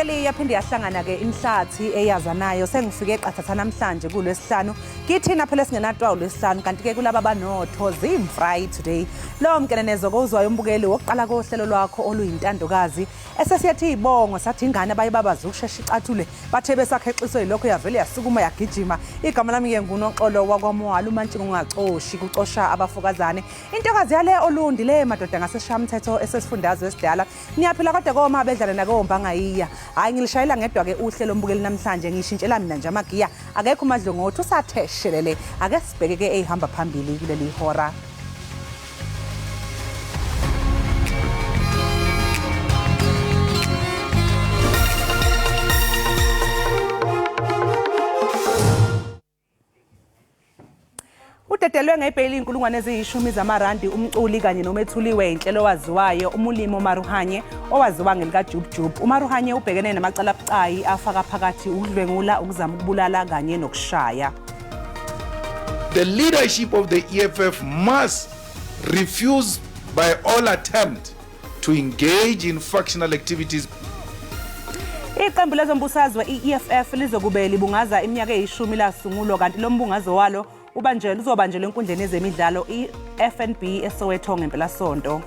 Mbukeli, yaphinde yahlangana-ke inhlathi eyazanayo. Sengifike qathatha namhlanje kulwesihlanu. Kithina phela singenatwa ulwesihlanu, kanti-ke kulaba banotho zimfry today. Lowo mkenenezo kozwayo umbukeli wokuqala kohlelo lwakho oluyintandokazi. Esesiyethi iy'bongo sathi ingane abaye babazi ukushesha icathule, bathe besakhexiswe yilokho yavele yasukuma yagijima. Igama lami-ke nguNoxolo wakwaMwala, uMantshinga ungacoshi, kucosha abafokazane. Intokazi yale Olundi le madoda ngaseshamthetho esesifundazwe esidala. Niyaphila kodwa koma bedlala nakombangayiya. Hayi, ngilishayela ngedwa ke uhlelo mbukeli namhlanje, ngishintshela mina nje amagiya. Akekho uMadlongothi, usathe shelele. Ake sibheke ke eyihamba phambili kuleli hora. Udedelwe ngebheyili inkulungwane eziyishumi zamarandi umculi kanye nomethuli weyinhlelo owaziwayo uMulimo Maruhanye owaziwa ngelikaJub Jub. UMaruhanye ubhekene namacala abucayi afaka phakathi ukudlwengula, ukuzama ukubulala kanye nokushaya. The leadership of the EFF must refuse by all attempt to engage in factional activities. Iqembu lezombusazwe i-EFF lizokube libungaza iminyaka eyishumi lasungulwa, kanti lo mbungazo walo ubanjelwe uzobanjelwa enkundleni yezemidlalo i-FNB eSoweto ngempelasonto.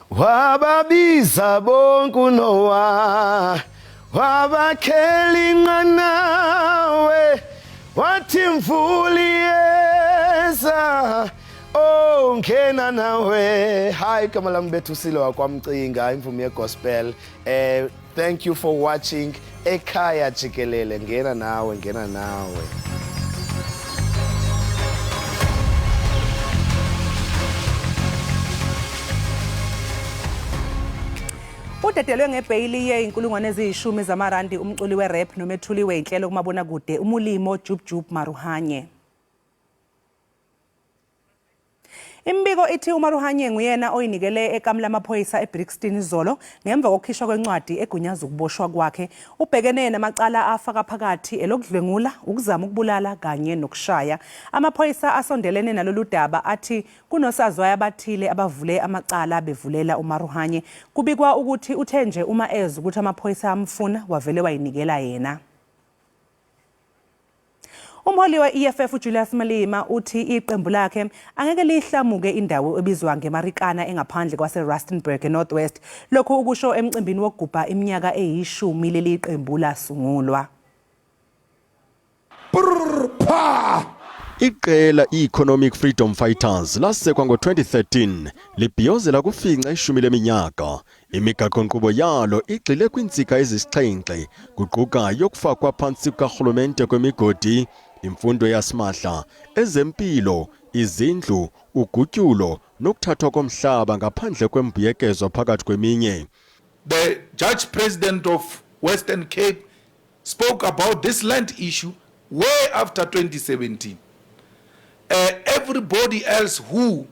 Wababiza bonke uNowa, wabakhela inqanawe, wathi mvula iyeza, oh ngena nawe. Hi, igama lami Bethusile wakwaMcinga, imvumi yegospel. Thank you for watching Ekhaya Jikelele. Ngena nawe, ngena nawe. Udedelwe ngebheyili yeyinkulungwane eziyishumi zamarandi umculi we-rap nomethuli weyinhlelo kumabonakude uMulimo Jub Jub Maruhanye. Imibiko ithi uMaruhanye nguyena oyinikele ekamu lamaphoyisa eBrixton izolo ngemva kokukhishwa kwencwadi egunyaza ukuboshwa kwakhe. Ubhekene namacala afaka phakathi elokudlwengula, ukuzama ukubulala kanye nokushaya. Amaphoyisa asondelene nalolu daba athi kunosazwayo abathile abavule amacala bevulela uMaruhanye. Kubikwa ukuthi uthe nje uma ezwa ukuthi amaphoyisa amfuna wavele wayinikela yena. Umholi we-EFF uJulius Malema uthi iqembu lakhe angeke liyihlamuke indawo ebizwa ngeMarikana engaphandle kwase-Rustenburg eNorth West. Lokhu ukusho emcimbini wokugubha iminyaka eyishumi leli qembu lasungulwa. Iqela i-Economic Freedom Fighters lasekwa ngo-2013 libhiyozela kufinca ishumi leminyaka. Imigaqo-nkqubo yalo igxile kwiintsika ezisixhenxe, kuquka yokufakwa phantsi kukarhulumente kwemigodi, imfundo yasimahla, ezempilo, izindlu, ugutyulo nokuthathwa komhlaba ngaphandle kwembuyekezo phakathi kweminye. The Judge President of Western Cape spoke about this land issue way after 2017. Everybody else who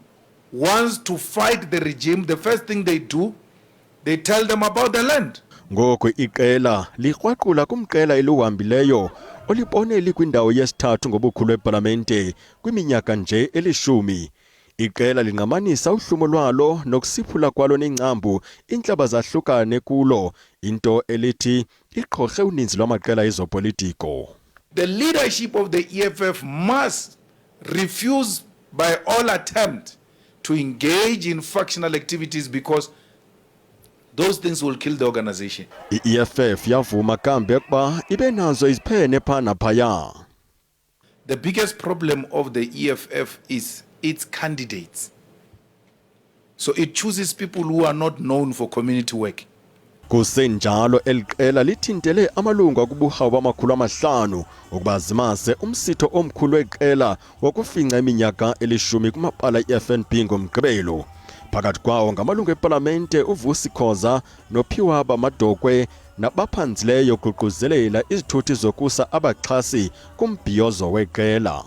wants to fight the regime, the first thing they do, they tell them about the land. Ngoko iqela likrwaqula kumqela eliwuhambileyo olibone likwindawo yesithathu ngobukhulu epalamente kwiminyaka nje elishumi. Iqela lingqamanisa uhlumo lwalo nokusiphula kwalo nengcambu iintlaba zahlukane kulo, into elithi iqhorhe uninzi lwamaqela ezopolitiko. The leadership of the EFF must refuse by all attempt to engage in factional activities because those things will kill the organization. I-EFF yavuma kambe ukuba ibe nazo iziphene pha naphaya. The biggest problem of the EFF is its candidates. So it chooses people who are not known for community work. Kusenjalo eli qela lithintele amalungu akubuhawu bama-500 ukuba zimase umsitho omkhulu weqela wokufinca iminyaka elishumi kumabala i-FNB ngoMgqibelo. Phakathi kwawo ngamalungu epalamente uVusi Khoza noPhiwa Bamadokwe nabaphanzileyo guquzelela izithuthi zokusa abaxhasi kumbhiyozo weqela.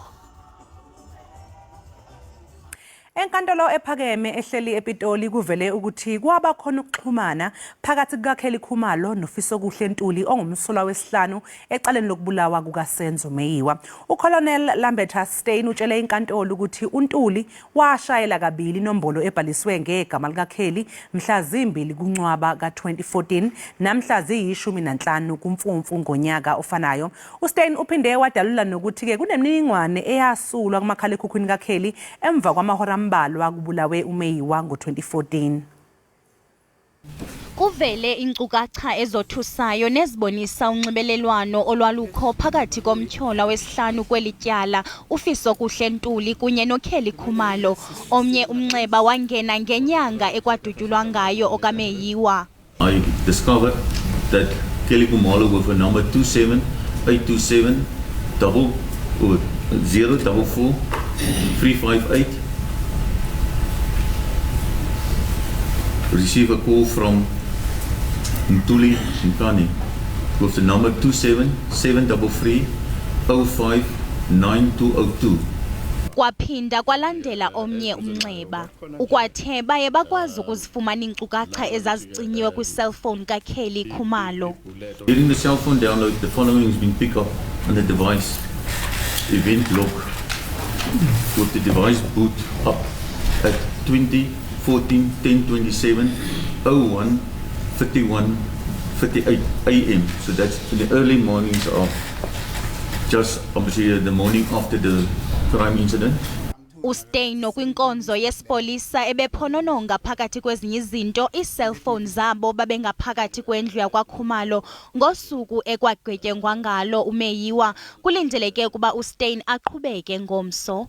Enkantolo ephakeme ehleli ePitoli kuvele ukuthi kwaba khona ukuxhumana phakathi kukaKelly Khumalo noFisokuhle Ntuli ongumsolwa wesihlanu ecaleni lokubulawa kukaSenzo Meyiwa. UColonel Lambertus Steyn utshele inkantolo ukuthi uNtuli washayela kabili inombolo ebhaliswe ngegama likaKelly mhla zimbili kuNcwaba ka-2014 namhla ziyi-15 kuMfumfu ngonyaka ofanayo. USteyn uphinde wadalula nokuthi-ke kunemininingwane eyasulwa kumakhalekhukhwini kaKelly emva kwamahora ambalwa kubulawe uMeyiwa ngo-2014. Kuvele iinkcukacha ezothusayo nezibonisa unxibelelwano olwalukho phakathi komtyholwa wesihlanu kweli tyala uFisokuhle Ntuli kunye noKelly Khumalo. Omnye umnxeba wangena ngenyanga ekwadutyulwa ngayo okaMeyiwa. I discovered that Kelly Khumalo with a number 27827 double or 044 358 receive a call from Ntuli Nkani with the number 27733 059202. Kwaphinda kwalandela omnye umnxeba. Ukwathe baye bakwazi ukuzifumana iinkcukacha ezazicinyiwe kwi-cellphone kaKelly Khumalo. During the cell phone download, the following has been picked up on the device event log with the device boot up at 2014 10 27 01 31 38 a.m. So that's in the early mornings of just obviously the morning after the crime incident. USteyn nokwinkonzo yesipolisa ebephonononga phakathi kwezinye izinto ii-cellphone zabo babengaphakathi kwendlu yakwaKhumalo ngosuku ekwagwetyengwa ngalo uMeyiwa. Kulindeleke ukuba uSteyn aqhubeke ngomso.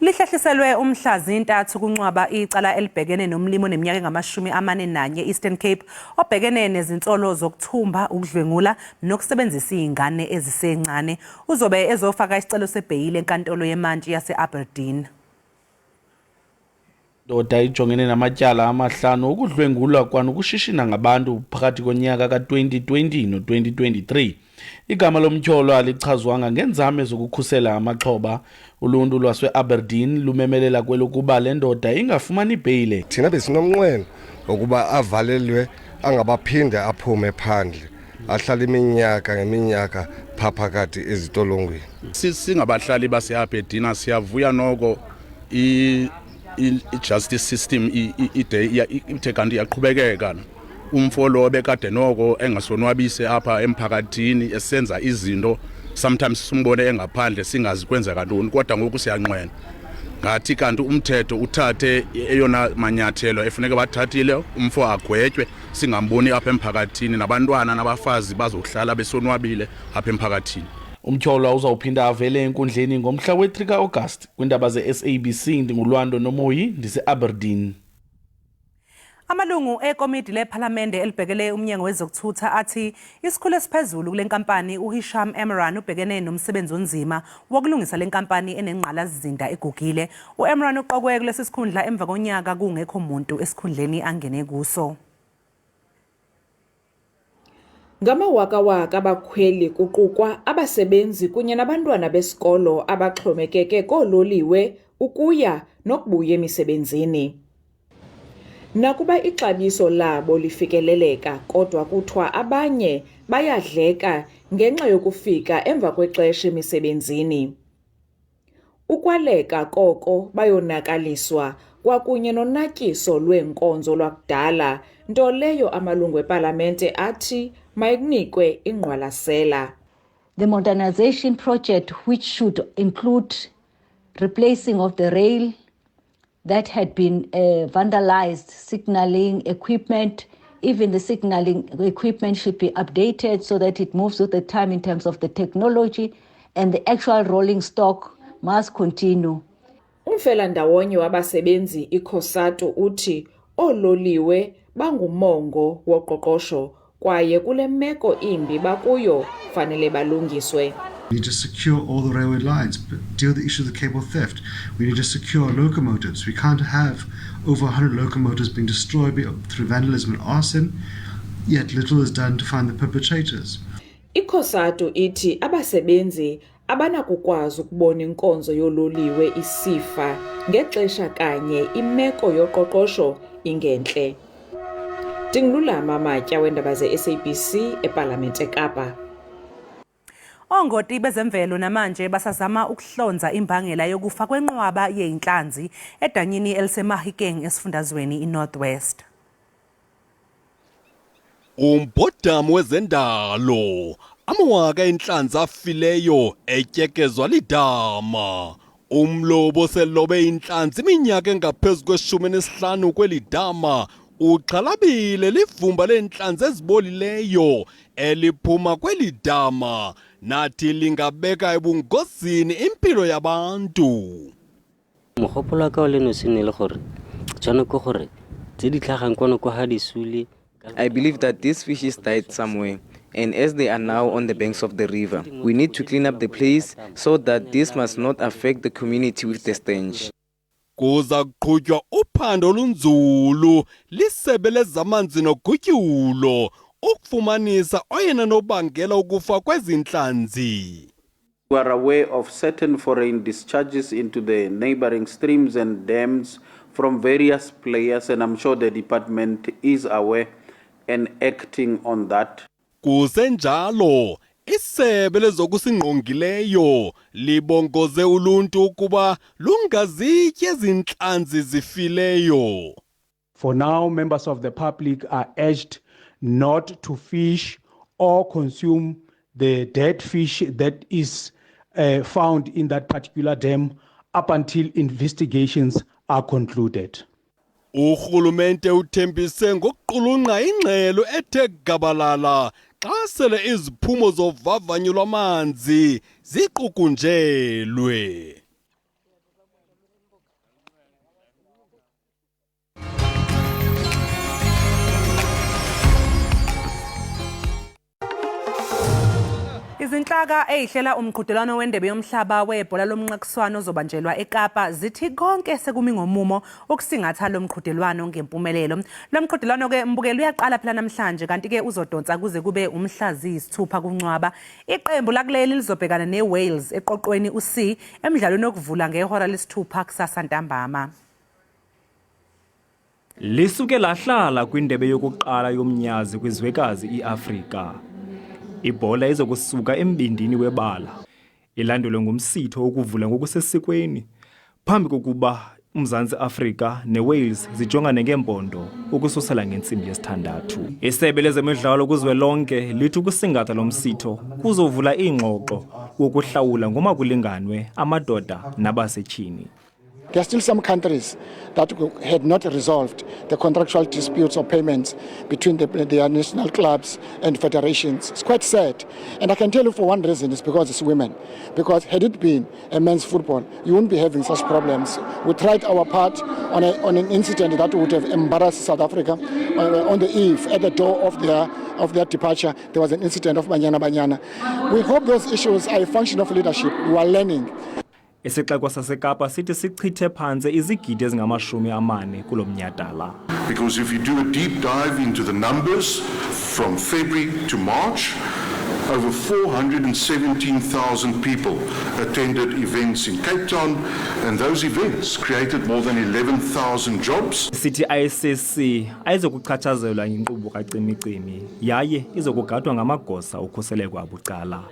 Lihlehliselwe umhla zintathu kuNcwaba icala elibhekene nomlimi oneminyaka engama-41 Eastern Cape obhekene nezinsolo zokuthumba, ukudlwengula nokusebenzisa izingane ezisencane. Uzobe ezofaka isicelo sebheyili enkantolo yemantshi yase-Aberdeen. Ndoda ijongene namatyala amahlanu okudlwengulwa kwanokushishina ngabantu phakathi konyaka ka-2020 no-2023. Igama lomtyholwa alichazwanga ngeenzame zokukhusela amaxhoba. Uluntu lwase-Aberdeen lumemelela kwelokuba le ndoda ingafumani ibheyile. Thina besinomnqweno wokuba avalelwe, angabaphinde aphume phandle, ahlale iminyaka ngeminyaka phaa phakathi ezitolongweni. Singabahlali base-Aberdeen siyavuya noko i-justice system ide ithe kanti iyaqhubekeka. Umfo lo bekade noko engasonwabise apha emphakathini, esenza izinto, sometimes simbone engaphandle singazi kwenzeka ntoni, kodwa ngoku siyanqwena ngathi kanti umthetho uthathe eyona manyathelo efuneka bathathile, umfo agwetywe, singamboni apha emphakathini, nabantwana nabafazi bazohlala besonwabile apha emphakathini. Umtyholwa uzawuphinda avele enkundleni ngomhla we-3 ka-Agasti. Kwiindaba ze-SABC ndinguLwando Nomoyi, ndise-Aberdeen. Amalungu ekomidi lephalamende elibhekele umnyango wezokuthutha athi isikhulu esiphezulu kule nkampani uHisham Emran ubhekene nomsebenzi onzima wokulungisa le nkampani enengqalasizinda egugile. U-Emran uqokwe kulesi sikhundla emva konyaka kungekho muntu esikhundleni angene kuso. Ngamawakawaka abakhweli, kuqukwa abasebenzi kunye nabantwana besikolo, abaxhomekeke koololiwe ukuya nokubuya emisebenzini. Nakuba ixabiso labo lifikeleleka, kodwa kuthiwa abanye bayadleka ngenxa yokufika emva kwexesha emisebenzini. Ukwaleka koko bayonakaliswa kwakunye nonatyiso lweenkonzo lwakudala, nto leyo amalungu epalamente athi mayikunikwe ingqwalasela. The modernization project, which should include replacing of the rail that had been vandalized, signaling equipment, even the signaling equipment should be updated so that it moves with the time in terms of the technology, and the actual rolling stock must continue. Umfelandawonye wabasebenzi iCOSATU uthi oololiwe bangumongo woqoqosho kwaye kule meko imbi bakuyo fanele balungiswe. We need to secure all the railway lines, but deal with the issue of the cable theft. We need to secure locomotives. We can't have over 100 locomotives being destroyed through vandalism and arson, yet little is done to find the perpetrators. ICOSATU ithi abasebenzi abanakukwazi ukubona inkonzo yoololiwe isifa ngexesha kanye imeko yoqoqosho ingentle. NdinguLulama Matya weendaba ze-SABC ePalamente eKapa. Ongoti bezemvelo namanje basazama ukuhlonza imbangela yokufa kwenqwaba yey'nhlanzi edanyini eliseMahikeng esifundazweni iNorth West. Umbhodamo wezendalo, amawaka entlanzi afileyo etyekezwa lidama. Umlobi oselobe intlanzi iminyaka engaphezu kweshumi nesihlanu kweli dama uxhalabile livumba leentlanzi ezibolileyo eliphuma kweli dama nathi lingabeka ebungozini impilo yabantu. Mogopolo wa ka o le nosi ne le gore tshwane ke gore tse di tlhagang kwano kwa ga di sule. I believe that these fishes died somewhere and as they are now on the banks of the river, we need to clean up the place so that this must not affect the community with the stench. Kuza kuqhutywa uphando olunzulu lisebe lezamanzi nogutyulo ukufumanisa oyena nobangela ukufa kwezi ntlanzi. We are aware of certain foreign discharges into the neighboring streams and dams from various players, and I'm sure the department is aware and acting on that. Kusenjalo, isebe lezokusingqongileyo libongoze uluntu ukuba lungazityi ezi ntlanzi zifileyo. For now, members of the public are urged not to fish or consume the dead fish that is found in that particular dam up until investigations are concluded. Urhulumente uthembise ngokuqulunqa ingxelo ethe gabalala xa sele iziphumo zovavanyo lwamanzi ziqukunjelwe. Izinhlaka eyihlela umqhudelwano wendebe yomhlaba webhola lomnqakiswano ozobanjelwa eKapa zithi konke sekumi ngomumo ukusingatha lo mqhudelwano ngempumelelo. Lo mqhudelwano ke mbukeli uyaqala phela namhlanje kanti ke uzodonsa kuze kube umhla ziyisithupha kuNcwaba. Iqembu lakuleli lizobhekana neWales eqoqweni u-C emdlalweni wokuvula ngehora lesithupha kusasa ntambama. Lisuke lahlala kwindebe yokuqala yomnyazi kwizwekazi iAfrika. Ibhola izokusuka embindini webala, ilandelwe ngumsitho wokuvula ngokusesikweni phambi kokuba uMzantsi Afrika neWales zijongane ngeempondo ukususela ngentsimbi yesithandathu. Isebe lezemidlalo kuzwelonke lithi ukusingatha lo msitho kuzovula iingxoxo wokuhlawula ngomakulinganwe amadoda nabasetyhini. There are still some countries that had not resolved the contractual disputes or payments between their national clubs and federations. It's quite sad. And I can tell you for one reason, it's because it's women. Because had it been a men's football, you wouldn't be having such problems. We tried our part on an incident that would have embarrassed South Africa. On the eve, at the door of their departure, there was an incident of Banyana Banyana. We hope those issues are a function of leadership. We are learning. Isixeko saseKapa sithi sichithe phantse izigidi ezingama-40 kulo mnyhadala. Because if you do a deep dive into the numbers from February to March, over 417,000 people attended events in Cape Town, and those events created more than 11,000 jobs. Sithi ICC ayizokuchatshazelwa yinkqubo kacimicimi yaye izokugadwa ngamagosa okhuseleko abucala.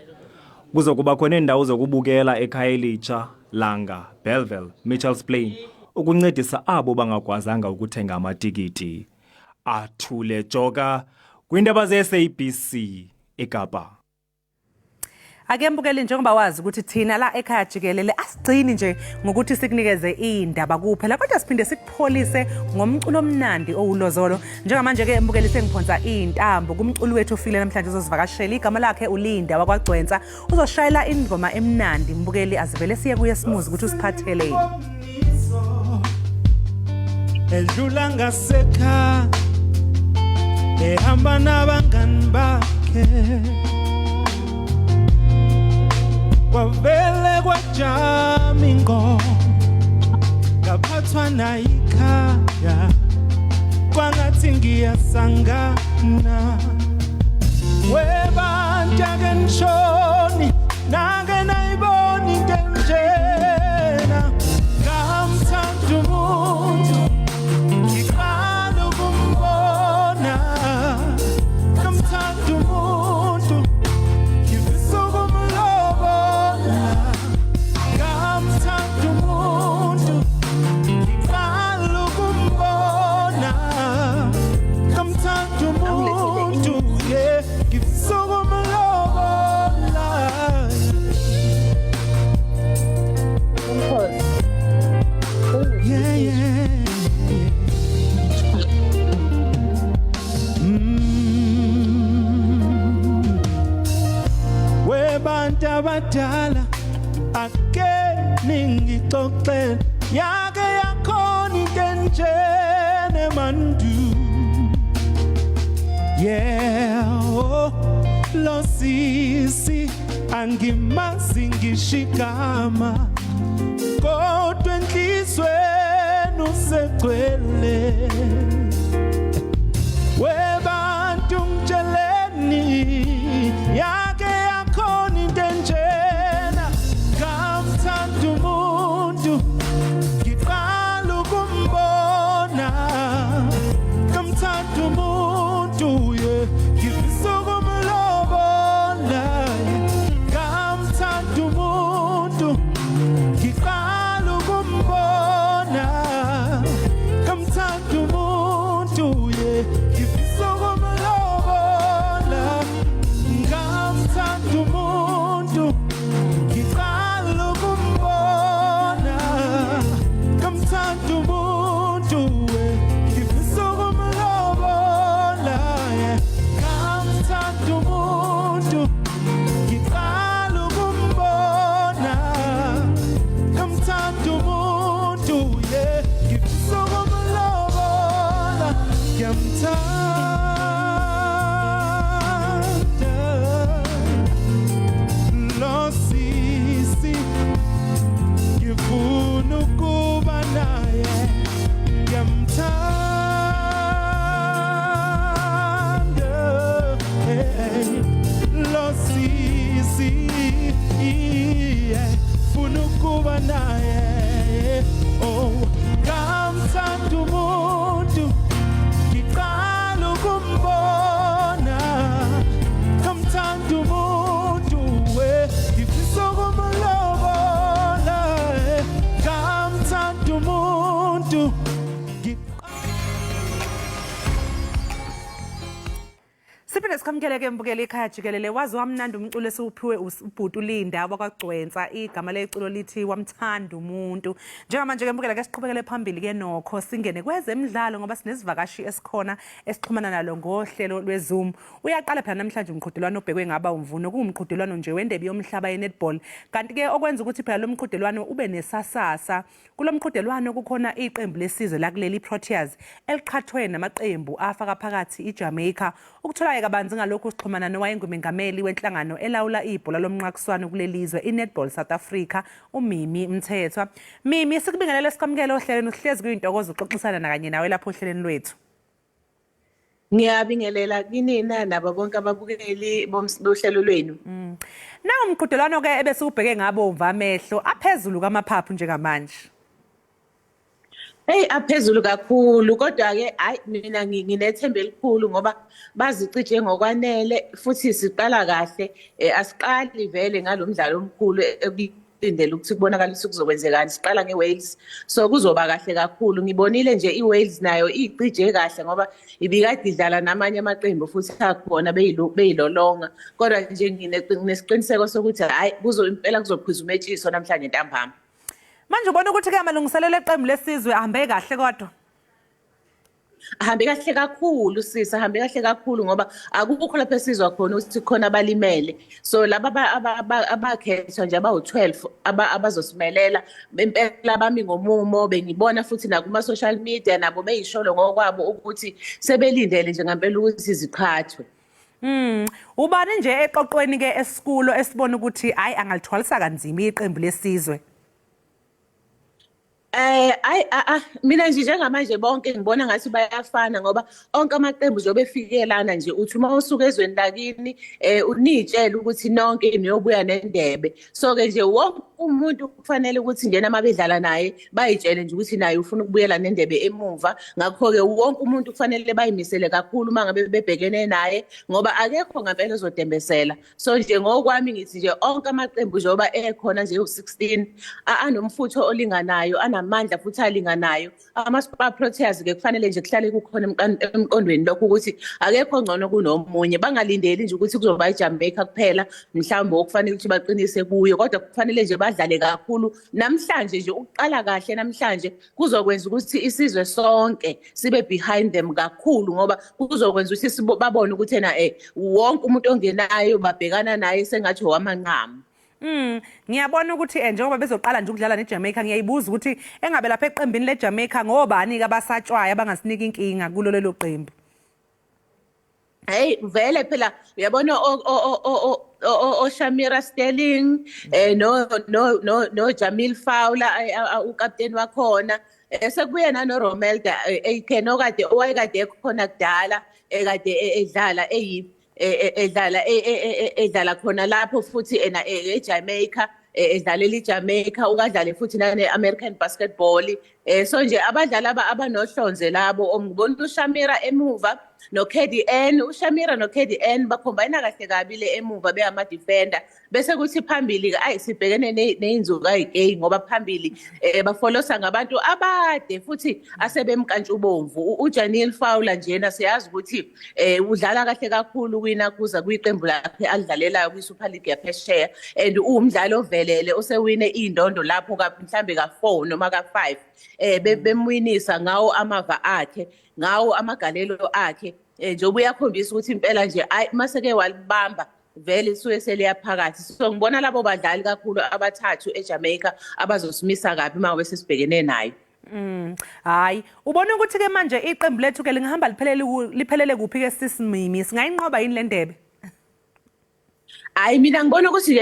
Kuzokuba neendawo zokubukela eKhayelitsha, Langa, Bellville, Mitchells Plain ukuncedisa abo bangakwazanga ukuthenga amatikiti. Athule Joka kwiindaba ze-SABC eKapa. Ake mbukeli, njengoba wazi ukuthi thina la ekhaya jikelele asigcini nje ngokuthi sikunikeze iy'ndaba kuphela, kodwa siphinde sikupholise ngomculo omnandi owulozolo. Njengamanje ke mbukeli, sengiphonsa iy'ntambo kumculi wethu ofile namhlanje uzosivakashela. Igama lakhe uLinda wakwaGcwensa, uzoshayela ingoma emnandi. Mbukeli, azivele siye kuye simuzi ukuthi usiphatheleni. Edlula ngasekhaya ehamba nabangani bakhe, kwavele kwajama ingoma, ngaphathwa nayikhaya, kwangathi ngiyasangana. Webantu, ake nishoni nake nayibo. Webantu abadala ake ningixoxele yake yakhona into enjene mandu. Yeah, oh, lo sisi angimazi ngisho igama kodwa enhlizweni usegcwele. Webantu ngitsheleni yake yakhona into enjena. Ngamthanda umuntu ngiqala ukumbona, ngamthanda umuntu yeah, ngifisa ukumlobola. Ngamthanda umuntu ngiqala ukumbona, ngamthanda umuntu yeah, ngifisa ukumlobola. Ngamthanda umuntu ngiqala ukumbona, ngamthanda umuntu yeah, ngifisa ukumlobola. Ngamthanda umuntu ngiqala ukumbona, ngamthanda umuntu yeah, ngifisa ukumlobola. Ngiyamthanda lo sisi ngifuna ukuba naye. Ngiyamthanda lo sisi yeah, funa ukuba naye. Oh, ngamthanda umuntu ngiqala ukumbona, ngamthanda umuntu we ngifisa ukumlobola. Ngamthanda umuntu. Siphinde sikwamukele-ke mbukeli ekhaya jikelele. Wazi wamnandi umculo esiwuphiwe ubhuti uLinda wakwaGcwensa, igama leculo lithi wamthanda umuntu. Njengamanje-ke mbukela ke siqhubekele phambili-ke nokho singene kwezemidlalo ngoba sinesivakashi esikhona esixhumana nalo ngohlelo lwe-Zoom. Uyaqala phela namhlanje umqhudelwano obhekwe ngaba umvuno, kuwumqhudelwano nje wendebe yomhlaba ye-netball. Kanti-ke okwenza ukuthi phela lo mqhudelwano ube nesasasa, kulo mqhudelwano kukhona iqembu lesizwe lakuleli Proteas eliqhathwe namaqembu afaka phakathi iJamaica. Ukuthola-ke kabanzi ngalokhu sixhumana nowayengumengameli wenhlangano elawula ibhola lomnqakiswano kuleli zwe i-Netball South Africa uMimi Mthethwa. Mimi, sikubingelele sikwamukele ohlelweni, uhlezi kuyintokozo uxoxisana nakanye nawe lapho ohlelweni lwethu. Ngiyabingelela kinina nabo bonke ababukeli bohlelo lwenu. Nawu umqhudelwano-ke ebesiwubheke ngabomvu amehlo aphezulu kwamaphaphu njengamanje. Hey, aphezulu kakhulu kodwa-ke hayi mina nginethemba elikhulu ngoba bazicije ngokwanele futhi siqala kahle. Asiqali vele ngalo mdlalo omkhulu ekulindele ukuthi kubonakala ukuthi kuzokwenzekani. Siqala nge-Wales, so kuzoba kahle kakhulu. Ngibonile nje i-Wales nayo icije kahle ngoba ibikade idlala namanye amaqembu futhi akhona beyilolonga, kodwa nje nginesiqiniseko sokuthi hhayi impela kuzophuza umetshiso namhlanje ntambama. Manje ubona ukuthi-ke amalungiselelo eqembu lesizwe ahambe kahle kodwa? Ahambe kahle kakhulu sisi, ahambe kahle kakhulu ngoba akukho lapho esizwa khona ukuthi khona abalimele. So laba abakhethwa nje abawu-12 abazosimelela impela bami ngomumo. Bengibona futhi nakuma-social media nabo beyisholo ngokwabo ukuthi sebelindele nje ngampela ukuthi ziqhathwe. Ubani nje eqoqweni-ke esikulo esibona ukuthi hhayi angalithwalisa kanzima iqembu lesizwe? Ayi mina nje njengamanje bonke ngibona ngathi bayafana ngoba onke amaqembu njengoba efike lana nje uthi uma usuka ezweni lakini unitshele ukuthi nonke niyobuya nendebe. So-ke nje wonke umuntu kufanele ukuthi njena uma bedlala naye bayitshele nje ukuthi naye ufuna ukubuyela nendebe emuva. Ngakho-ke wonke umuntu kufanele bayimisele kakhulu uma ngabe bebhekene naye ngoba akekho ngampela ozodembesela. So nje ngokwami ngithi nje onke amaqembu njengoba ekhona nje u-16 anomfutho olinganayo, anamandla futhi alinganayo. Ama-Spar Proteas-ke kufanele nje kuhlale kukhona emqondweni lokho ukuthi akekho ngcono kunomunye. Bangalindeli nje ukuthi kuzoba iJamaica kuphela mhlawumbe okufanele ukuthi baqinise kuyo, kodwa kufanele nje badlale kakhulu namhlanje. Nje ukuqala kahle namhlanje kuzokwenza ukuthi isizwe sonke sibe behind them kakhulu, ngoba kuzokwenza ukuthi babone ukuthi ena wonke umuntu ongenayo babhekana naye sengathi owamanqamu. Ngiyabona ukuthi njengoba bezoqala nje ukudlala neJamaica, ngiyayibuza ukuthi engabe lapha eqembini leJamaica ngobani ke abasatshwayo abangasinika inkinga kulo lelo qembu? Hey, vele phela uyabona oShamira Sterling no Jhaniele Fowler, ukapteni wakhona, sekubuye nano Romelda Aiken okade owayekade ekhona kudala, ekade edlala eyi edlala edlala khona lapho futhi ena eJamaica, edlalela iJamaica, ukadlale futhi nane American basketball. So nje abadlali abanohlonze labo, ngibona uShamira emuva no KDN, uShamira no KDN bakhombana kahle kabi le emuva beyama defender, bese kuthi phambili ayi sibhekene neyinzuka ayikeyi, ngoba phambili bafolosa ngabantu abade futhi asebemkantshubomvu. UJhaniele Fowler njena siyazi ukuthi udlala kahle kakhulu kwina kuza kwiqembu lakhe alidlalelayo kwi-Super League yaphesheya, and uwumdlali ovelele osewine indondo lapho mhlambe ka4 noma ka5, bemwinisa ngawo amava akhe, ngawo amagalelo akhe, njengoba uyakhombisa ukuthi impela nje ayi maseke walibamba vele isuke seliyaphakathi. So ngibona labo badlali kakhulu abathathu eJamaica abazosimisa kabi uma ngabe sesibhekene nayo. Hayi, ubona ukuthi ke manje iqembu lethu ke lingahamba liphelele kuphi ke, sisimimi? Singayinqoba yini le ndebe? Hayi, mina ngibona ukuthi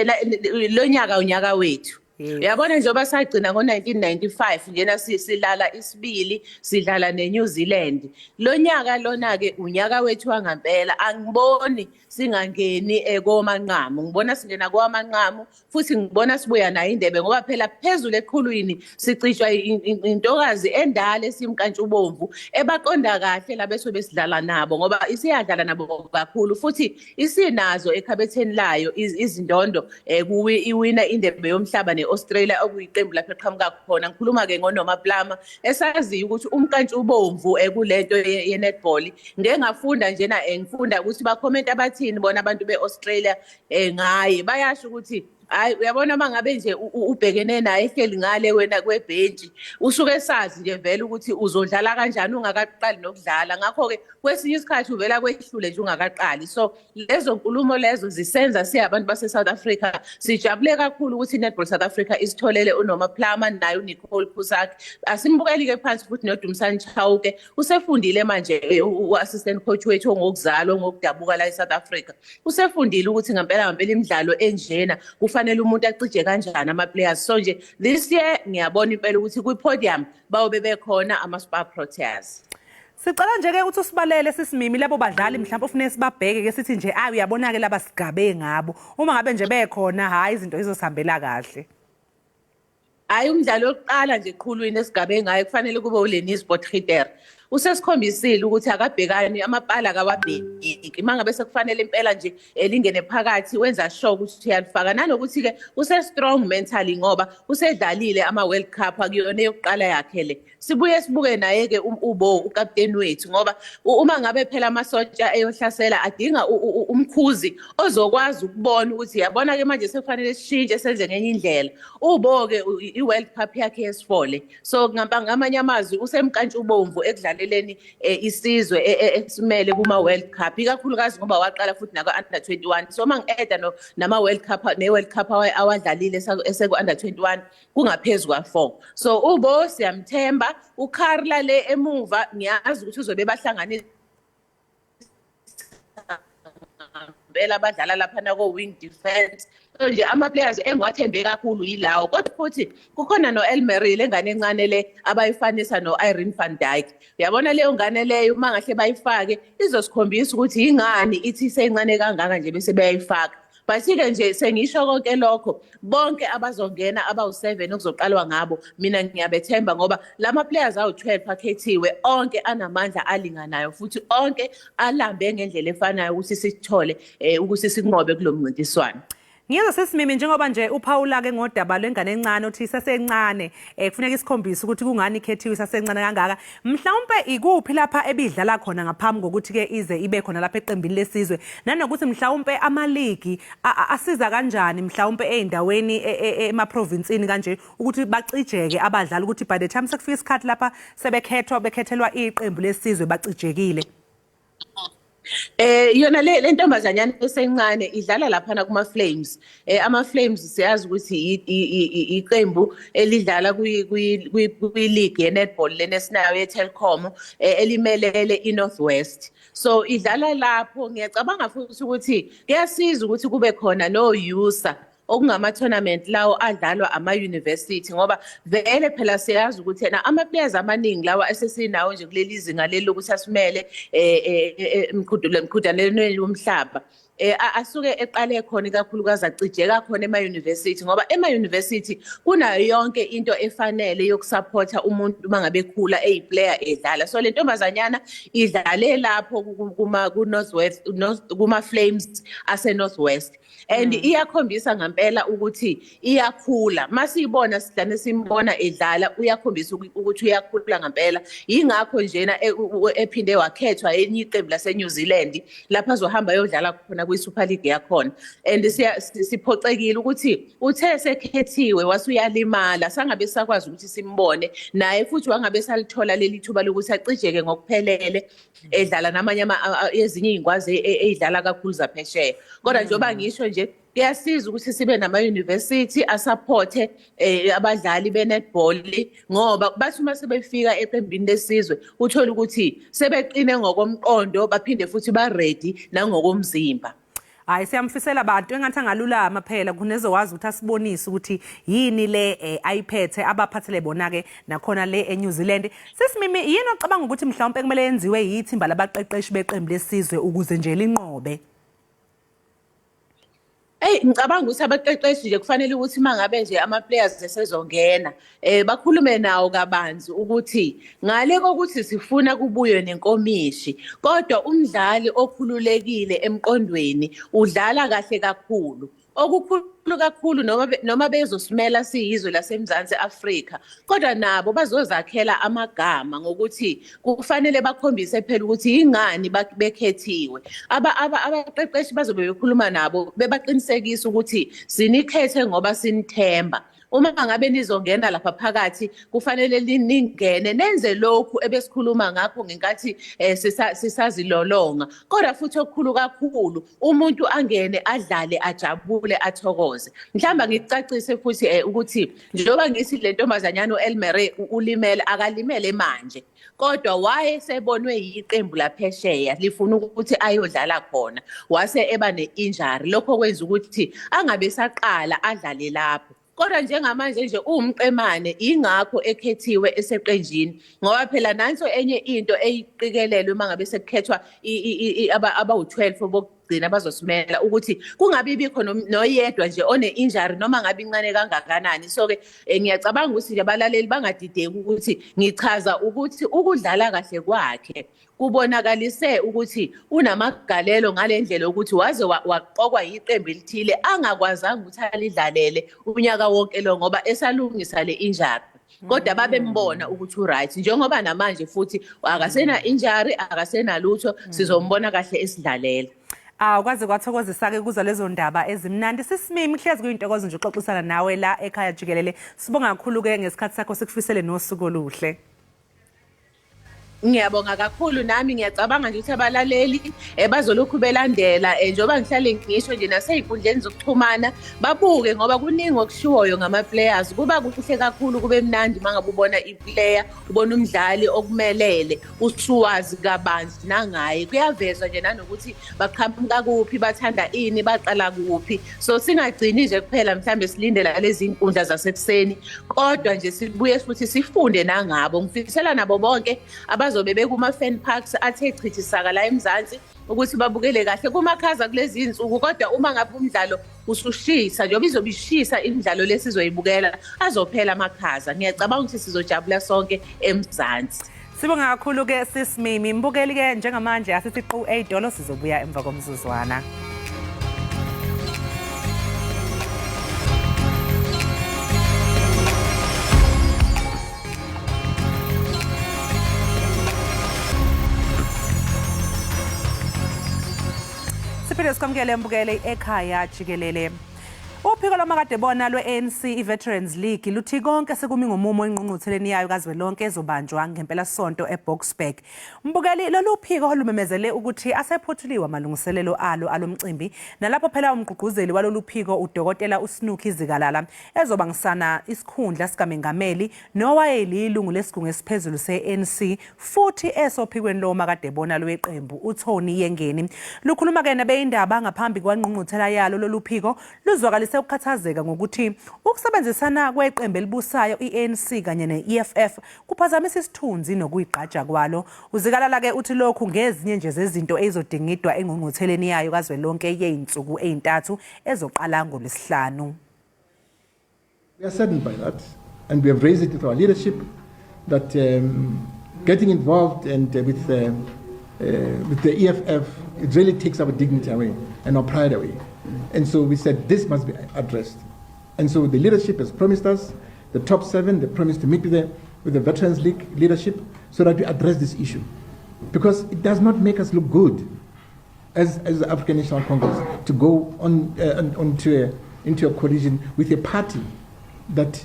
lo nyaka unyaka wethu. Uyabona, njengoba sagcina ngo-1995 njena silala isibili sidlala ne-New Zealand, lo nyaka lona-ke unyaka wethu wangampela. Angiboni singangeni komanqamu, ngibona singena kowamanqamu futhi ngibona sibuya nayo indebe, ngoba phela phezulu eqhulwini sicishwa intokazi endala esimkantshubomvu ebaqonda kahle labeso besidlala nabo, ngoba isiyadlala nabo kakhulu futhi isinazo ekhabetheni layo izindondo, iwina indebe yomhlaba ne-Australia, okuyiqembu lapho eqhamuka khona. Ngikhuluma-ke ngoNorma Plummer, esaziyo ukuthi umkantshubomvu kulento ye-netball. Ngeke ngafunda njena, ngifunda ukuthi bakhomenta bathini bona abantu be-Australia ngaye. Bayasho ukuthi hayi, uyabona, uma ngabe nje ubhekene naye ehleli ngale wena kwebhentshi, usuke sazi nje vele ukuthi uzodlala kanjani ungakaqali nokudlala. Ngakho-ke kwesinye isikhathi uvela kwehlule nje ungakaqali. So lezo nkulumo lezo zisenza siyabantu base-South Africa sijabule kakhulu ukuthi i-Netball South Africa isitholele uNorma Plummer naye uNicole Puzak. Asimbukeli-ke phansi futhi noDumisani Chauke, usefundile manje, u-assistant coach wethu ongokuzalwa, ongokudabuka la e-South Africa, usefundile ukuthi ngempela ngempela imidlalo enjena kufanele umuntu acije kanjani ama-players. So nje this year ngiyabona impela ukuthi kwi-podium bayobe bekhona ama-Spar Proteas. Sicela nje ke ukuthi usibalele, sisimimi, labo badlali mhlawumbe ufune sibabheke ke, sithi nje ayi, uyabona ke, laba sigabe ngabo, uma ngabe nje bekhona, hayi, izinto izosihambela kahle. Hayi, umdlalo wokuqala nje eqhulwini esigabe ngayo kufanele kube uLenize Potgieter. Usesikhombisile ukuthi akabhekani amapala, akawabheki. Uma ngabe sekufanele impela nje elingene phakathi, wenza sure ukuthi uyalifaka, nanokuthi-ke use-strong mentally ngoba usedlalile ama-World Cup, akuyona eyokuqala yakhe le. Sibuye sibuke naye-ke uBo, ukapteni wethu, ngoba uma ngabe phela amasotsha eyohlasela adinga umkhuzi ozokwazi ukubona ukuthi yabona-ke manje sekufanele sishintshe senze ngenye indlela. UBo-ke i-World Cup yakhe yesi-4 le, so ngamanye amazwi usemkantshubomvu ekudlaleleni isizwe esimele kuma-World Cup, ikakhulukazi ngoba waqala futhi nako-under 21. So uma ngi-eda nama-World Cup ne-World Cup awadlalile eseku-under 21, kungaphezu kwa-4. So uBo siyamthemba. UCarla le emuva, ngiyazi ukuthi uzobe bahlanganisa impela abadlala laphana ko-wing defense. So nje ama-players engiwathembe kakhulu yilawo, kodwa futhi kukhona no-Elmarie, le ngane encane le abayifanisa no-Irene van Dyk. Uyabona leyo ngane leyo, uma ngahle bayifake, izosikhombisa ukuthi yingani ithi isencane kangaka nje bese beyayifaka. But-ke nje sengisho konke lokho, bonke abazongena abawu-7 okuzoqalwa ngabo, mina ngiyabethemba, ngoba lama players awu-12 akhethiwe onke anamandla alinganayo futhi onke alambe ngendlela efanayo ukuthi sithole ukuthi sinqobe kulo mncintiswano. Ngiyezwa sesimimi njengoba nje uphawula ke ngodaba lwengane encane uthi isesencane kufuneka isikhombise ukuthi kungani ikhethiwe isasencane kangaka. Mhlawumbe ikuphi lapha ebidlala khona ngaphambi kokuthi ke ize ibe khona lapha eqembini lesizwe nanokuthi mhlawumbe amaligi asiza kanjani mhlawumbe ezindaweni emaprovinsini kanje ukuthi bacijeke abadlali ukuthi by the time sekufika isikhathi lapha sebekhethwa bekhethelwa iqembu lesizwe bacijekile. Yona le ntombazanyana esencane idlala laphana kuma Flames. Ama Flames siyazi ukuthi iqembu elidlala kwi kwi league ye netball lenesinayo ye Telkom, elimelele i North West. So idlala lapho. Ngiyacabanga futhi ukuthi kuyasiza ukuthi kube khona no USSA, okungama-tournament lawo adlalwa ama-university, ngoba vele phela siyazi ukuthi ena ama-players amaningi lawa esesinawo nje kuleli zinga leli lokuthi asimele emqhudelwaneni womhlaba, asuke eqale khona ikakhulukazi acijeka khona ema-university, ngoba ema-university kunayo yonke into efanele yokusupporta umuntu uma ngabe ekhula eyi-player edlala. So le ntombazanyana idlale lapho kuma ku-North West, kuma-Flames ase-North West, and iyakhombisa ngempela ukuthi iyakhula. Masiyibona sidlane simbona edlala, uyakhombisa ukuthi uyakhula ngempela. Yingakho njena ephinde wakhethwa enye iqembu lase New Zealand lapha azohamba ayodlala khona kwi-Super League yakhona. And siphoxekile ukuthi uthe sekhethiwe wasuyalimala, sangabe sakwazi ukuthi simbone naye futhi, wangabe salithola leli thuba lokuthi acijeke ngokuphelele edlala namanye ezinye iy'ngwazi ey'dlala kakhulu zaphesheya. Kodwa njengoba ngisho nje, kuyasiza ukuthi sibe nama-university asupporte abadlali be-netball, ngoba bathi uma sebefika eqembini lesizwe uthole ukuthi sebeqine ngokomqondo, baphinde futhi ba-ready nangokomzimba. Hayi, siyamfisela bantu engathi angalulama phela kunezokwazi ukuthi asibonise ukuthi yini le ayiphethe abaphathele bona ke nakhona le eNew Zealand. Sesimimi, yini ocabanga ukuthi mhlawumbe kumele yenziwe yithimba labaqeqeshi beqembu lesizwe ukuze nje linqobe? Eyi, ngicabanga ukuthi abaqeqeshi nje kufanele ukuthi uma ngabe nje ama-players esezongena bakhulume nawo kabanzi ukuthi ngale kokuthi sifuna kubuywe nenkomishi, kodwa umdlali okhululekile emqondweni udlala kahle kakhulu, okukhulu kakhulu, noma bezosimela siyizwe laseMzansi Afrika, kodwa nabo bazozakhela amagama ngokuthi kufanele bakhombise phela ukuthi yingani bekhethiwe. Abaqeqeshi bazobe bekhuluma nabo bebaqinisekisa ukuthi sinikhethe ngoba sinithemba. Uma ngabe nizongena lapha phakathi, kufanele ningene nenze lokhu ebesikhuluma ngakho ngenkathi sisazilolonga. Kodwa futhi okukhulu kakhulu, umuntu angene adlale, ajabule, athokoze. Mhlawumbe ngikucacise futhi ukuthi njengoba ngithi le ntombazanyana u-Elmere ulimele, akalimele manje, kodwa wayesebonwe yiqembu laphesheya lifuna ukuthi ayodlala khona, wase eba ne-injury. Lokho kwenza ukuthi angabe saqala adlale lapho. Kodwa njengamanje nje uwumqemane, ingakho ekhethiwe eseqenjini, ngoba phela nanso enye into eyiqikelelwe uma ngabe sekukhethwa abawu-12 bokugcina abazosimela, ukuthi kungabi bikho noyedwa nje one-injury, noma ngabe incane kangakanani. So-ke ngiyacabanga ukuthi nje abalaleli bangadideki ukuthi ngichaza ukuthi ukudlala kahle kwakhe kubonakalise ukuthi unamagalelo ngale ndlela yokuthi waze waqokwa yiqembu elithile angakwazanga ukuthi alidlalele unyaka wonke lo, ngoba esalungisa le injury, kodwa babembona ukuthi u-right. Njengoba namanje futhi akasena injury, akasenalutho, sizombona kahle esidlalela. Awu, kwaze kwathokozisa-ke kuzwa lezo ndaba ezimnandi. Sisimimi, kuhlezi kuyintokozo nje uxoxisana nawe la ekhaya jikelele. Sibonga kakhulu-ke ngesikhathi sakho, sikufisele nosuku oluhle. Ngiyabonga kakhulu nami. Ngiyacabanga nje ukuthi abalaleli bazolokhu belandela, njengoba ngihlale ngisho nje nasey'nkundleni zokuxhumana, babuke ngoba kuningi okushiwoyo ngama-players. Kuba kuhle kakhulu, kube mnandi uma ngabe ubona i-player, ubona umdlali okumelele, usuwazi kabanzi nangaye. Kuyavezwa nje nanokuthi baqhamuka kuphi, bathanda ini, baqala kuphi. So singagcini nje kuphela mhlambe silindela lezi nkundla zasekuseni, kodwa nje sibuye futhi sifunde nangabo. Ngifisela nabo bonke abazobe bekuma-fan parks athe chithi saka la eMzansi ukuthi babukele kahle kumakhaza kulezi iy'nsuku. Kodwa uma ngabe umdlalo usushisa, njengoba izobe ishisa imidlalo lesizoyibukela, azophela amakhaza. Ngiyacabanga ukuthi sizojabula sonke eMzansi. Sibonga kakhulu-ke sisimimi. Mbukeli-ke, njengamanje asithi qu ey'tolo, sizobuya emva komzuzwana. Siphinde sikwamukele mbukele ekhaya jikelele. Uphiko lomakadebona lwe-ANC i-Veterans League luthi konke sekumi ngomumo engqungqutheleni yayo kazwelonke ezobanjwa ngempelasonto eBoksburg. Mbukeli, lolu phiko lumemezele ukuthi asephothuliwe amalungiselelo alo alomcimbi, nalapho phela umgqugquzeli walolu phiko uDokotela uSnooky Zikalala ezobangisana isikhundla sikamengameli nowayelilungu lesigungu esiphezulu se-ANC futhi esophikweni lomakadebona lweqembu uTony Yengeni. Lukhuluma ke nabeyindaba ngaphambi kwangqungquthela yalo lolu phiko luzwakalise ukukhathazeka ngokuthi ukusebenzisana kweqembu elibusayo i-ANC kanye ne-EFF kuphazamisa isithunzi nokuyigqaja kwalo. UZikalala ke uthi lokhu ngezinye nje zezinto ezizodingidwa engqungqutheleni yayo kazwelonke yey'nsuku ey'ntathu ezoqala ngoLwesihlanu. We are saddened by that, and we have raised it with our leadership that getting involved and with the EFF, it really takes our dignity away and our pride away. And so we said this must be addressed. And so the leadership has promised us, the top seven, they promised to meet with the Veterans League leadership so that we address this issue. Because it does not make us look good as the African National Congress to go into a coalition with a party that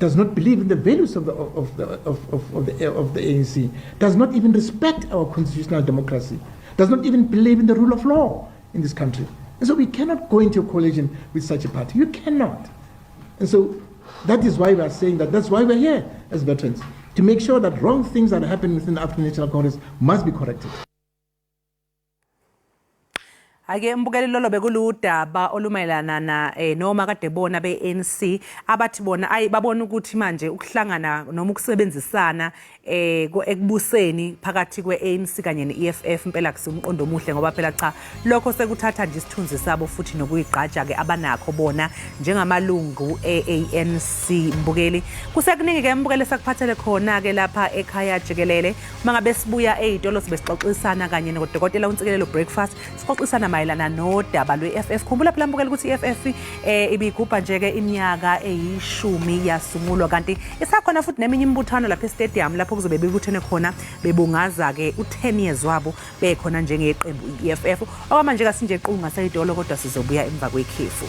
does not believe in the values of the ANC, does not even respect our constitutional democracy, does not even believe in the rule of law in this country. And so we cannot go into a coalition with such a party. You cannot. And so that is why we are saying that that's why we're here as veterans, to make sure that wrong things that happen within the African National Congress must be corrected. Ake mbukeli, lolo bekuludaba olumayelana na noma kade bona be-ANC abathi bona ayi babona ukuthi manje ukuhlangana noma ukusebenzisana ekubuseni phakathi kwe-ANC kanye ne-EFF impela kusiwumqondo omuhle, ngoba phela cha, lokho sekuthatha nje isithunzi sabo futhi nokuyigqaja ke abanakho bona njengamalungu e-ANC. Mbukeli, kusekuningi ke mbukeli sakuphathele khona ke lapha ekhaya jikelele. Uma ngabe sibuya ey'tolo sibe sixoxisana kanye nodokotela uNtsikelelo Breakfast, sixoxisana mayelana nodaba lwe-EFF. Khumbula phela mbukeli ukuthi i-EFF ibigubha nje ke iminyaka eyishumi yasungulwa, kanti isakhona futhi neminye imibuthano lapha e-stadium lapho kuzobe bebuthene khona bebungaza ke u-10 years wabo bekhona njengeqembu i-EFF. Okwamanje kasinje qunga seyitolo, kodwa sizobuya emva kwekhefu.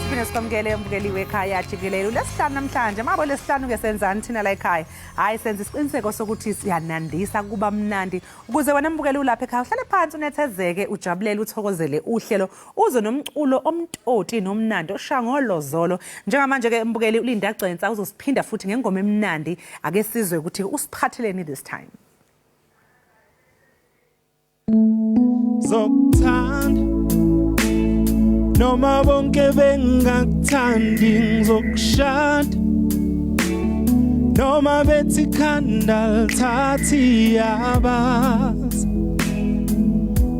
Siphinde sikwamukele mbukeli wekhaya jikelele. Ulesihlanu namhlanje, mabo lesihlanu ke senzani thina la ekhaya? Hayi, senza isiqiniseko sokuthi siyanandisa, kuba mnandi, ukuze wena mbukeli ulapha ekhaya uhlale phansi, unethezeke, ujabulele, uthokozele uhlelo, uze nomculo omtoti nomnandi oshaya ngolozolo. Njengamanje ke mbukeli, uLinda Gcwensa uzosiphinda futhi ngengoma emnandi. Ake sizwe ukuthi usiphatheleni this time. Zokuthanda noma bonke bengakuthandi, ngizokushada noma bethi khanda lithathi yabazi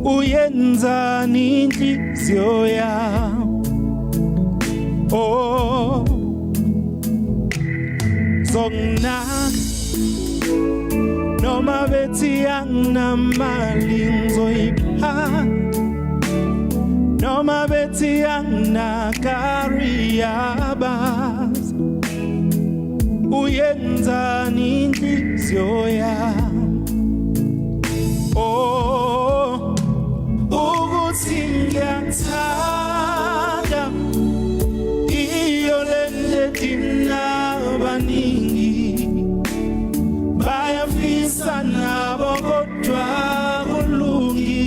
uyenzani inhliziyo yami. Oh, zokunaka noma bethi anginamali, ngizoyiphatha noma bethi anginakari yabazi uyenzani inhliziyo yami. Oh, ukuthi ngiyathanda iyo lento abaningi bayafisa nabo kodwa kulungi.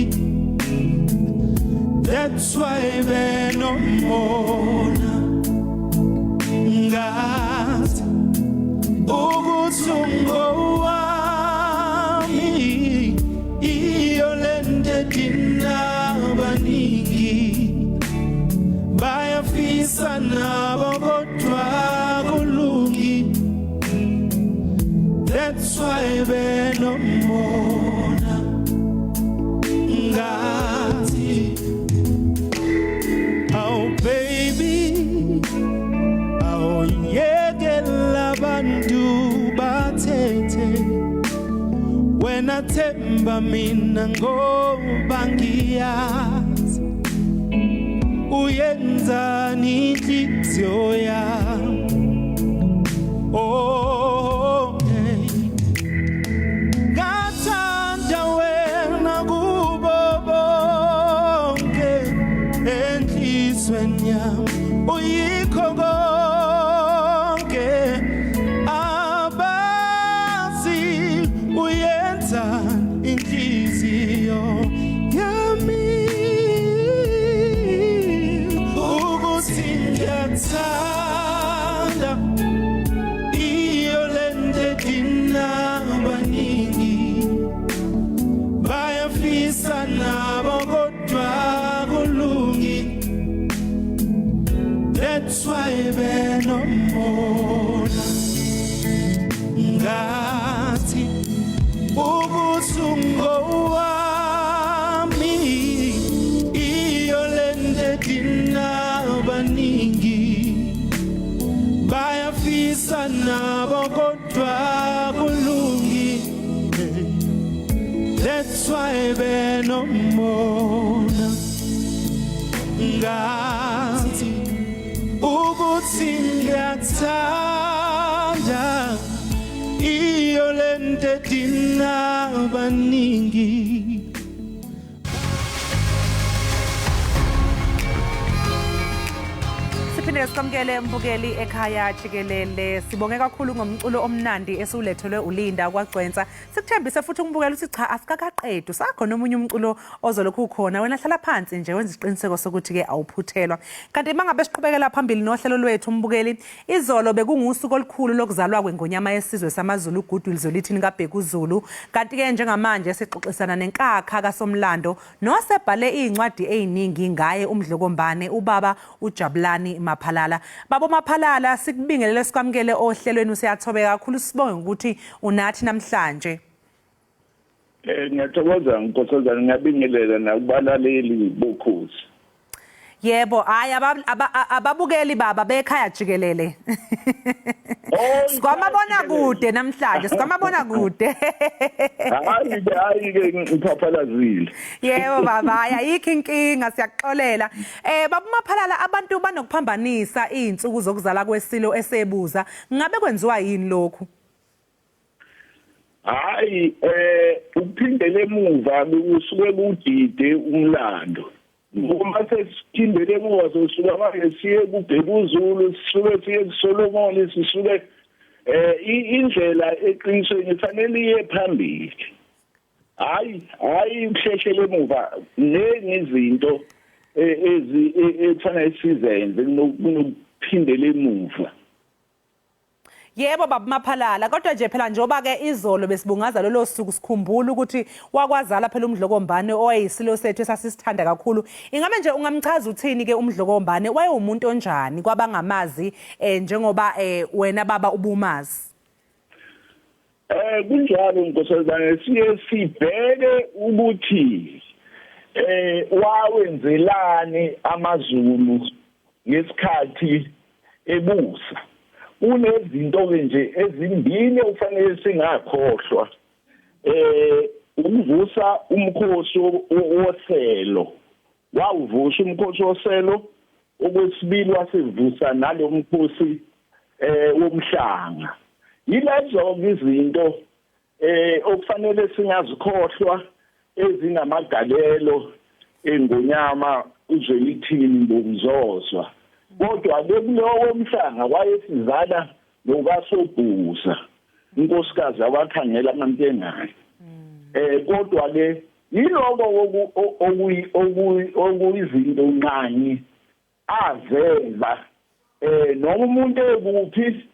That's why benomona ngathi ukuthi ungowami. Iyo lento abaningi bayafisa nabo kodwa kulungi. That's why benomona ngathi. Oh baby, awuyekela abantu bathethe, wena themba mina ngoba ngiyazi. Uyenzani inhliziyo yami? Oh, hey. Ngathanda wena kubo bonke enhlizweni yami, uyikho konke abazi. Uyenzani inhliziyo yami ukuthi ngiyathanda iyo lento edina abaningi, bayafisa nabo kodwa kulungi. That's why benomona ngathi ukuthi ungowami. Iyo lento edina abaningi, bayafisa nabo kodwa kulungi. That's why benomona ngathi ukuthi ngiyathanda iyo lento edina abaningi. Siphinde sikwamukele mbukeli ekhaya jikelele. Sibonge kakhulu ngomculo omnandi esiwulethelwe uLinda kwaGcwensa. Sikuthembise futhi umbukeli ukuthi cha, asikakaqedi, usakhona omunye umculo ozolokhu ukhona. Wena hlala phansi nje, wenza isiqiniseko sokuthi ke awuphuthelwa. Kanti mangabe siqhubekela phambili nohlelo lwethu umbukeli, izolo bekungusuku olukhulu lokuzalwa kwengonyama yesizwe samaZulu uGoodwill Zwelithini kaBhekuzulu. Kanti ke njengamanje sixoxisana nenkakha kaSomlando nosebhale iy'ncwadi ey'ningi ngaye uMdlokombane, ubaba uJabulani Maphalala. Baba Maphalala, sikubingelele, sikwamukele ohlelweni. Siyathobeka kakhulu, sibonge ukuthi unathi namhlanje. Ngiyathokoza nkosazana, ngiyabingelela nakubalaleli bokhozi. Yebo, hayi, ababukeli baba bekhaya jikelele. Sikwamabona kude namhlanje, sikwamabona kude. Hayi ke, hayi ke, ngiphaphalazile. Yebo baba, hayi, ayikho inkinga, siyakuxolela. Baba Maphalala, abantu banokuphambanisa izinsuku zokuzala kwesilo esebuza. Ngabe kwenziwa yini lokhu? Hayi, ukuphindele emuva kusuke kudide umlando. Uma sesiphindele emuva sosuka manje siye kuBhekuzulu, sisuke siye kuSolomon, sisuke indlela eqinisweni ifanele iye phambili. Hayi, hayi, ukuhlehlele emuva nezinto ezi ekufanele sizenze kunokuphindela emuva. Yebo baba Maphalala, kodwa nje phela njengoba ke izolo besibungaza lolo suku, sikhumbula ukuthi wakwazala phela uMdlokombane owayisilo sethu esasisithanda kakhulu. Ingabe nje ungamchaza uthini ke uMdlokombane, wayewumuntu onjani kwabangamazi, njengoba wena baba ubumazi? Kunjalo nkosazana, siye sibheke ukuthi wawenzelani amaZulu ngesikhathi ebusa. Kunezinto ke nje ezimbili okufanele singakhohlwa. Ukuvusa umkhosi woselo. Wawuvusa umkhosi woselo, okwesibili wasivusa nalomkhosi womhlanga. Yilezo izinto okufanele singazikhohlwa ezinamagalelo engonyama uZwelithini Mbongizozwa. Kodwa ke kulowo mhlanga wayesizana nokaSobhuza, inkosikazi awakhangela amaNtengane. Kodwa ke yiloko okuyizinto nqangi azenza, noma umuntu ekuphi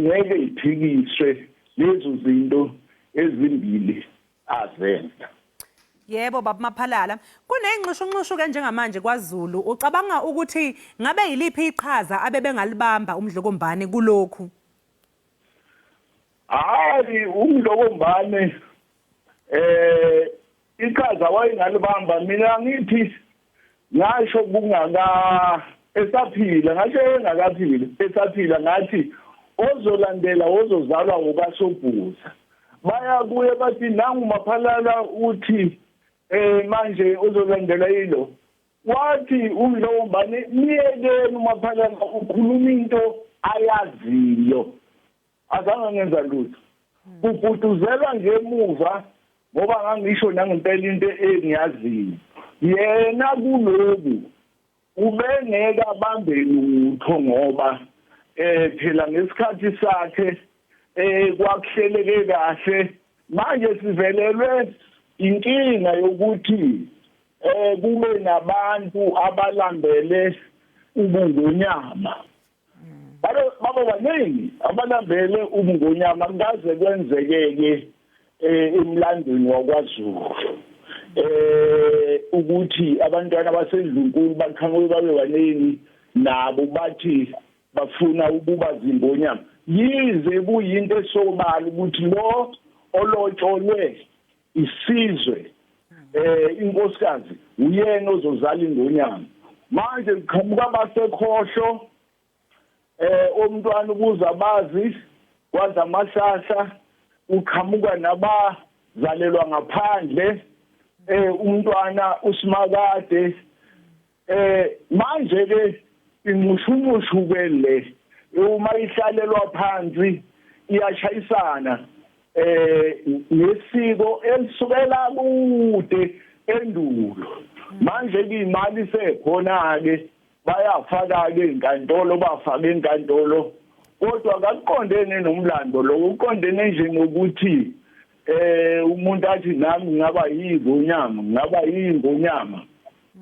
ngeke iphikiswe lezo zinto ezimbili azenza. Yebo baba Maphalala, kunenxushunxushu ke njengamanje kwaZulu. Ucabanga ukuthi ngabe yiliphi iqhaza abebengalibamba uMdlokombane kulokhu? Hayi, uMdlokombane iqhaza wayengalibamba, mina ngithi ngasho kungaka esaphila, ngasho engakaphili, esaphila ngathi ozolandela ozozalwa ngokaSobhuza. Baya kuye bathi nangu Maphalala uthi manje uzolandela yilo. Wathi uMdlokombane, miyekeni uMaphalala, ukhuluma into ayaziyo, azange ngenza lutho. Kubhuduzelwa nje emuva ngoba ngangisho nangempela into engiyaziyo. Yena kuloku ubengeke abambe lutho ngoba phela ngesikhathi sakhe kwakuhleleke kahle. Manje sivelelwe inkinga yokuthi kube nabantu abalambele ubungonyama. Baba baningi abalambele ubungonyama, kaze kwenzekeke emlandweni wakwaZulu ukuthi abantwana basendlunkulu baqhamuke babe baningi, nabo bathi bafuna ukuba zingonyama, yize kuyinto esobala ukuthi lo olotsholwe isizwe inkosikazi uyena ozozala ingonyama. Manje qhamuka basekhohlo umntwana ubuza bazi kwaza amahlahla, uqhamuka nabazalelwa ngaphandle umntwana uSimakade. Manje ke inxushumushu ke le uma ihlalelwa phansi iyashayisana nesiko elisukela kude endulo. Manje ke imali sekhona ke bayafaka ke inkantolo, bafaka inkantolo, kodwa akuqondene nomlando lo, uqondene nje nokuthi umuntu athi nami ngaba yingonyama, ngaba yingonyama.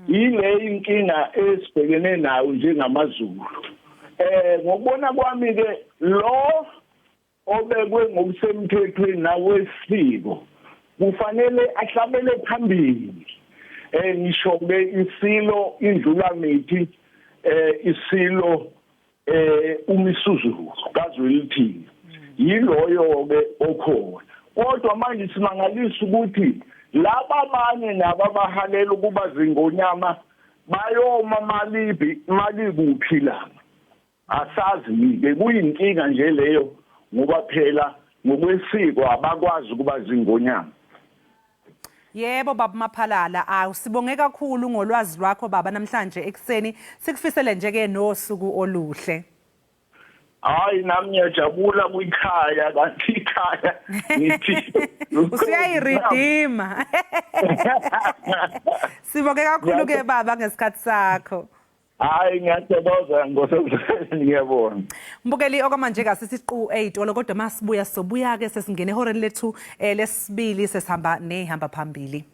Ile inkinga esibhekene nayo njengamaZulu. Ngokubona kwami ke lo obekwe ngokusemthethweni nawesiko kufanele ahlabele phambili. Ngisho ke isilo indlulamithi, isilo uMisuzulu kaZwelithini, yiloyo ke okhona. Kodwa manje simangalisa ukuthi laba abanye nabo abahalela ukuba zingonyama bayoma malibi mali kuphi la, asazi ke. Kuyinkinga nje leyo ngoba phela ngokwesiko abakwazi ukuba zingonyama. Yebo baba Maphalala, awusibonge kakhulu ngolwazi lwakho baba namhlanje ekuseni. Sikufisele nje ke nosuku oluhle. Hayi nami ngiyajabula kwikhaya, kanti ikhaya ngithi usuyayiredeema. Sibonge kakhulu ke baba ngesikhathi sakho. Hayi ngiyathokoza ngosebenzini, ngiyabona. Mbukeli, okwamanje kasisiqu ey'tolo, kodwa masibuya sobuya ke sesingene ehoreni lethu lesibili, sesihamba nehamba phambili.